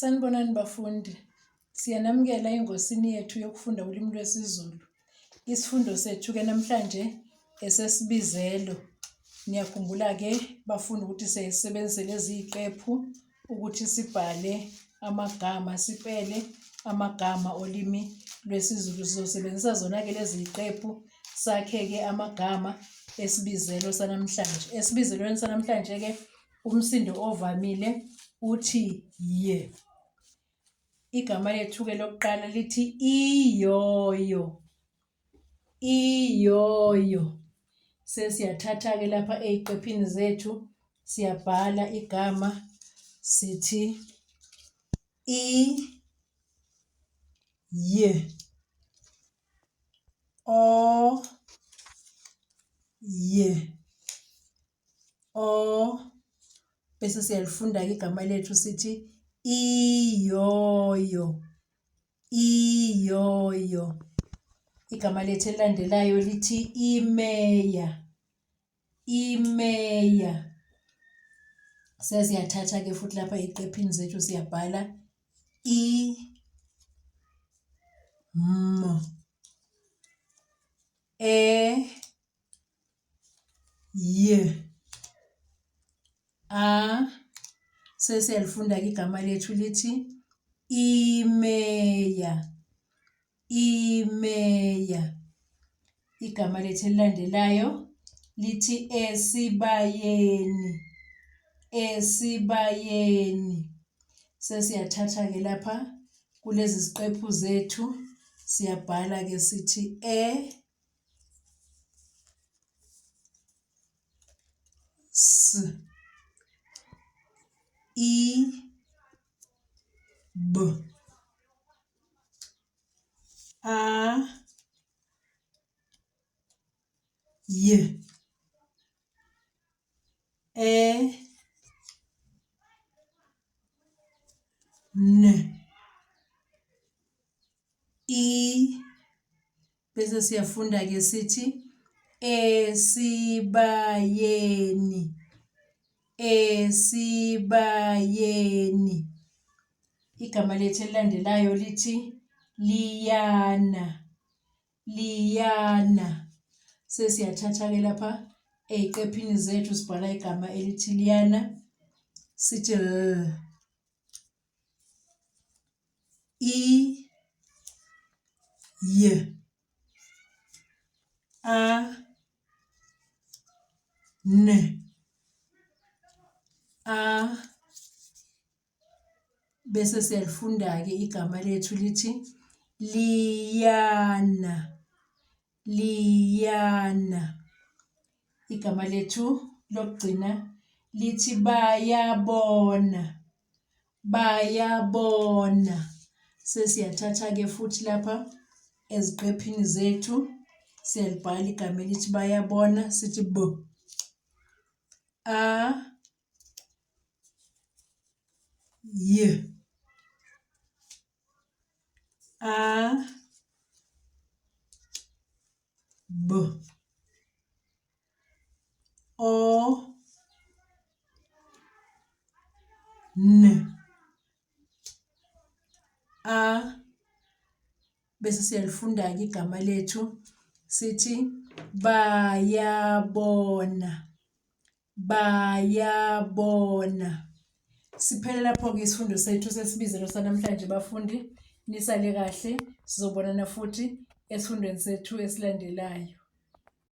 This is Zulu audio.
Sanibonani bafundi, siyanamukela engosini yethu yokufunda ulimi lwesiZulu. Isifundo sethu-ke namhlanje esesibizelo. Niyakhumbula-ke bafundi ukuthi siyayisebenzise lezi ziqephu ukuthi sibhale amagama, sipele amagama olimi lwesiZulu. Sizosebenzisa zona-ke lezi ziqephu sakhe-ke amagama esibizelo sanamhlanje. Esibizelweni sanamhlanje-ke umsindo ovamile uthi y. Igama lethu-ke lokuqala lithi iyoyo, iyoyo. Sesiyathatha-ke lapha ey'qephini zethu siyabhala igama sithi i y o y o bese siyalifunda-ke igama lethu sithi iyoyo, iyoyo. Igama lethu elilandelayo lithi imeya, imeya. Sesiyathatha-ke futhi lapha ey'qephini zethu siyabhala i m e Y A sesiyalifunda-ke igama lethu lithi imeya, imeya. Igama lethu elilandelayo lithi esibayeni, esibayeni. Sesiyathatha-ke lapha kulezi ziqephu zethu siyabhala-ke sithi e S I B A Y E N I Bese siyafunda-ke sithi esibayeni, esibayeni. Igama lethu elilandelayo lithi liyana, liyana. Sesiyathatha-ke lapha ey'qephini zethu sibhala igama elithi liyana, sithi L. I Y A N A bese siyalifunda-ke igama lethu lithi liyana, liyana. Igama lethu lokugcina lithi bayabona. Bayabona. Sesiyathatha-ke futhi lapha eziqephini zethu siyalibhala igama elithi bayabona sithi B A Y A B O N A bese siyalifunda-ke igama lethu sithi bayabona, bayabona. Siphele lapho-ke isifundo sethu sesibizelo sanamhlanje bafundi. Nisale kahle, sizobonana futhi esifundweni sethu esilandelayo.